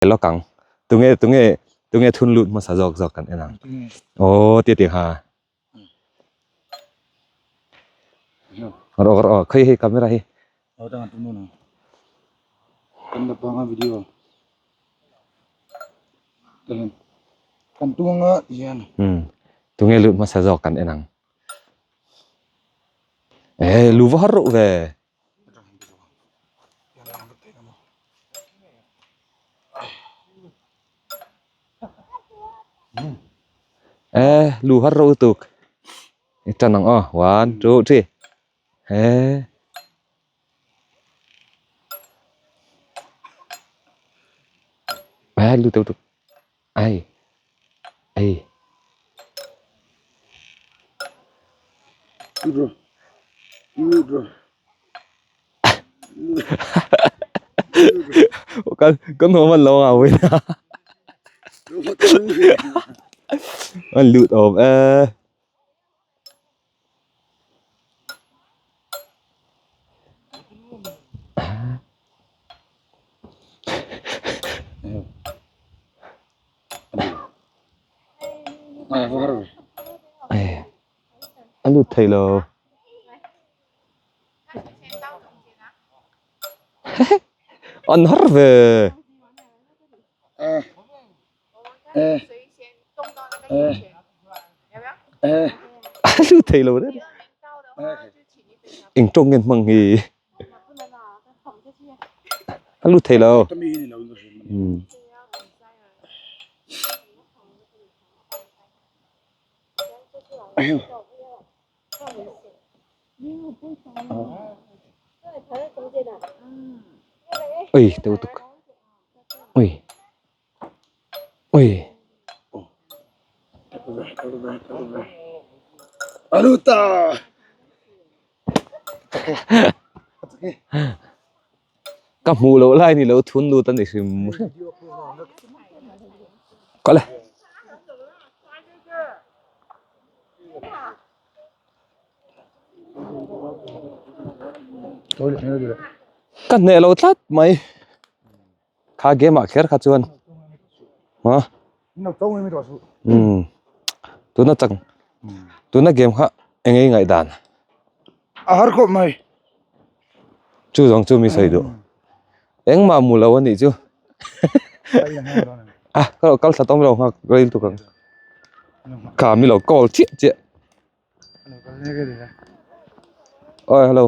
Lawk ang. Tunge tunge tunge thun lut hmasa zawk zawk kan en ang. Aw tia tiang ha. Rawh rawh khawi hei camera hi. Aw tang tum no. Kan la panga video. Tahan. Kan tuanga hian. Hmm. Tunge lut hmasa zawk kan en ang. Eh lu va har ru ve. Ê lu har ro tuk tan ang aw one two three ê ê lu tuk tuk ai ai kan kan ho man lo a win an lut awm e A lut thei lo. An har ve. A lut thei lo reng. Eng tawng nge hmang hi. A lut thei lo. Ui teu tuk ui ui ka hmuh loh lai ni lo thun lut a ni hrim hrim kal e. Ka hneh lo tlat mai kha game ah kher kha chuan ha umm tuna chang tuna game kha eng nge i ngaihdan a har khawp mai chu zawng chu mi sawi duh engmah mu lo a nih chu a ka lo kal thla tawm lo nghak rei lutuk ang ka mi lo call chiah chiah oi hello.